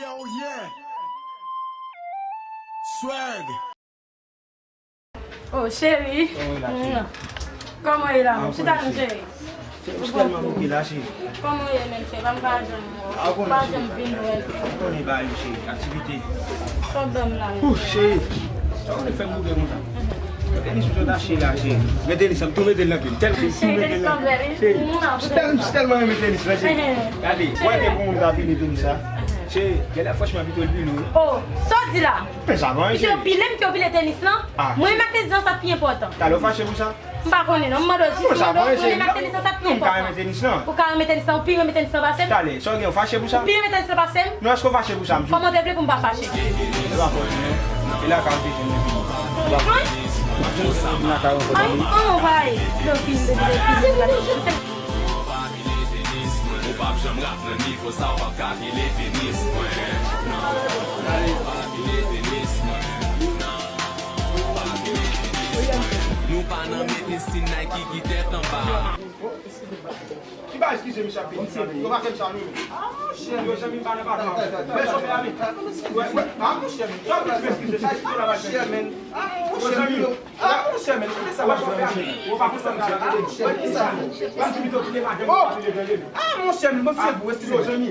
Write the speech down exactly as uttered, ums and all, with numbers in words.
Oh yeah! Swag! Oh, cheri. Kòman w ye la, cheri? Kòman w ye la, menm? Chita non, cheri. Cheri, m tèlman bouke la, cheri. Kòman w ye menm, cheri? Pa m pa janm wè w. Pa janm vin wè. Ou konnen bagay yo, cheri. Aktivite. Sa w ban m la menm? Ouh, cheri. Sa w fè m bouke konsa? Tenis m sot achte la, cheri. Men tenis la, m tou mete l nan pye m. Tèl ke m tou mete l nan pye m. Cheri, m tèl-, m tèlman renmen tenis la, cheri. Gade, wè ke pou moun ta vini tenis la. Cheri, genlè franchman pito l pile wi. Oh, sa w di la? Men sa pa anyen, cheri. Pito pile m ke w pile tenis lan? Ah. Mwen renmen ak tenis lan, sa k pi enpòtan. Talè w fache pou sa? M pa konnen non, m mande w jis, mande w, mwen renmen ak tenis lan, sa k pi enpòtan. M ka renmen tenis lan. Ou ka renmen tenis lan, ou pi renmen tenis lan pase m? Talè, sa w gen, w fache pou sa? Ou pi renmen tenis lan pase m? Non, èske w fache pou sa, m di w? Kòman w te vle pou m pa fache? E pa fòt mwen. E lakay ou te jwenn li. Ay, anmwey. Ou p ap janm rap nan nivo sa, w p ap ka pile tenis mwen. Non, ou p ap pile tenis mwen. Non, ou p ap pile tenis mwen. Nou pa nan mete stil Nike ki tèt anba. Ki ba eskize misye ap vini sa, yo pa fè m sa non. Ah, monchè. Yo, zanmi m pa nan patwon. Mwen chofè a, men. Wè, wè. Ah, monchè, men. Sa w vle di m eskize, sa eskize la, monchè, men. Ah, monchè, men. Ah, monchè, men. Kite sa, wè chofè a, men. Ou pa konn sa m di a, men. Wè, kite sa, men. Wè, m di pito kite madanm ou pa vin leve, leve. Ah, monchè, men. Bon, se pou, eskize. Yo, zanmi.